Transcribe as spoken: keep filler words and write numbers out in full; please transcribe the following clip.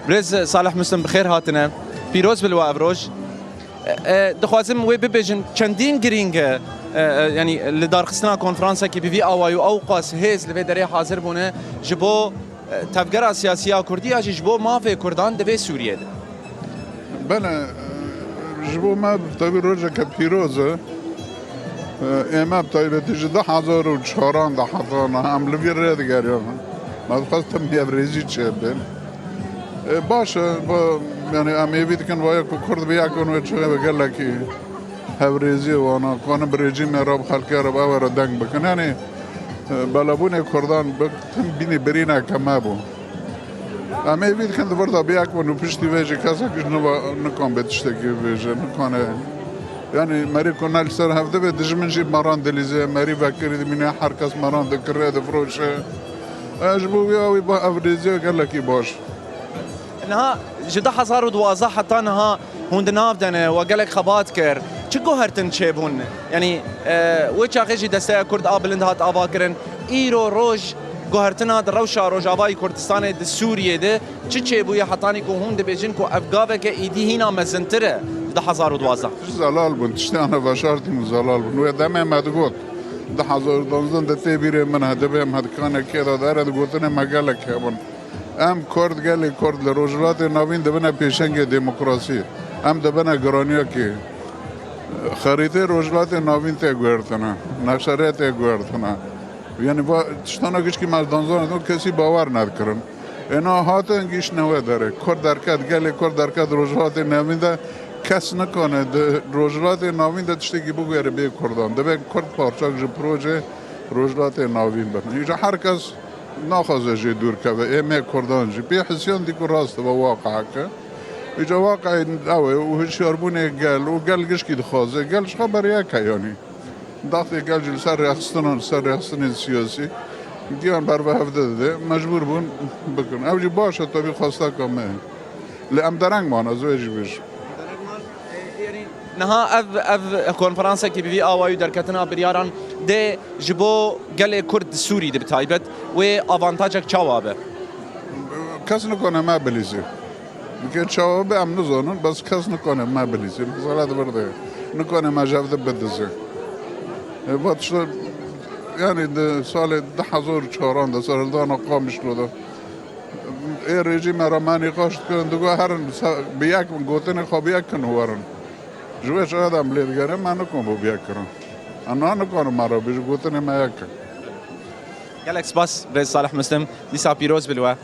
Birêz Salih Muslim, bi xêr hatine. Pîroz bi li we ev roj. E, e, dixwazim wê bibêjin, çendîn girîng e, e, e, yanî li darxistina konferansekî bi vî awayî û ew qas hêz li vê derê hazir bûne ji bo, e, tevgera siyasî ya Kurdî ya jî ji bo mafê Kurdan di vê Sûriyê de. Belê, e, ji bo me tabî rojeke pîroz e. E, ê me bi taybetî ji du hezar û çaran de heta niha em li vî rê digeriyan. Me dixwest tim hevrizî çêbin. E, baş e, ba, yanî em hêvî dikin waya ku Kurd bi yek bin wê çaxê bi gelekî hevrizî wana, ku wan bi rejîmê re, bi xelkê re, bi ew re deng bikin. Yanî, e, belebûnê Kurdan bi tim bînî birîneke me bû. Em ê vî dikin di vir de bi yek bin û piştî vê jî kesek ji niva nikan bê tiştekî bêje, nikane. Yanî merî ku ne li ser hev dibe, dijmin jî meran dilîze, merî vekirî dimîne, her kes meran dikire, difiroşe. E, ji bo vî awî ba ev rêziya gelekî baş. Niha ji du hezar û duwazdeh heta niha hûn di nav de ne, we gelek xebat kir. Çi guhertin çêbûn? Yanî, e, wê çaxê jî Desteya Kurd a Bilind hat ava kirin. Îro roj guhertina di rewşa Rojavayî Kurdistanê di Sûriyê de çi çêbûye hetanî ku hûn dibêjin ku ev gaveke êdî hîna mezintir e ji du hezar û duwazdeh? Tişt zelal bûn, tiştê ana veşartî min zelal bûn. Wê demê me digot, du hezar û duwazdeh de tê bîrê min e, dibê em hedikanê kê de dere, di gotinê me gelek hebûn. Em Kurd, gelê Kurd li Rojhilatê Navîn dibine pêşengê demokrasî. Em dibine giraniyekê. Xerîtê Rojhilatê Navîn tê guhertine, nexşerê tê guhertine. Yanî va tiştana gişkî me danzan, kesî bawer nedikirin. Êna hatin gihiştine wê derê. Kurd derket, gelê Kurd derket Rojhilatê Navîn de kes nikane di Rojhilatê Navîn de tiştekî biguhere bê Kurdan. Dibe Kurd parçak ji proje Rojhilatê Navîn bin. Îca her kes naxwaze jê dûr keve, ê me Kurdan jî. Pê hisiyan dî ku rast e, waqihek e. Îca waqihê ew e û hişyarbûnê gel û gel gişkî dixwaze. Gel ji xwe beriyek e yanî. Daxtê gel jî li ser rêxistinan, li ser rêxistinên siyasî giyan ber ve hevde dide, mecbûr bûn bikin. Ew jî baş e, tabî xwesteka me ye. Lê em dereng man, ez wê jî bêjim. Niha ev, ev konferansekî bi vî awayî û derketina biryaran dê ji bo gelê Kurd di Sûrî de bi taybet wê avantajek çawa be? Kes nikane me bilîzê. Dikê çawa be em nizanin, bes kes nikane me bilîzê. Mesela di vir de nikane me ji hev de bidizê. E, va tişta, yanî di salê du hezar û çaran de serhildana Qamişlo de ê rejîmê re me nîqaş dikirin, digot herin se-, bi yek bin, gotinê xwe bi yek kin û werin. Ji wê çaxê de em lê digerin, me nikan bo bi yek kirin. Em niha nikarin me re bêjin, gotinê me yek in. Gelek spas, Birêz Salih Muslim, dîsa pîroz bi li we.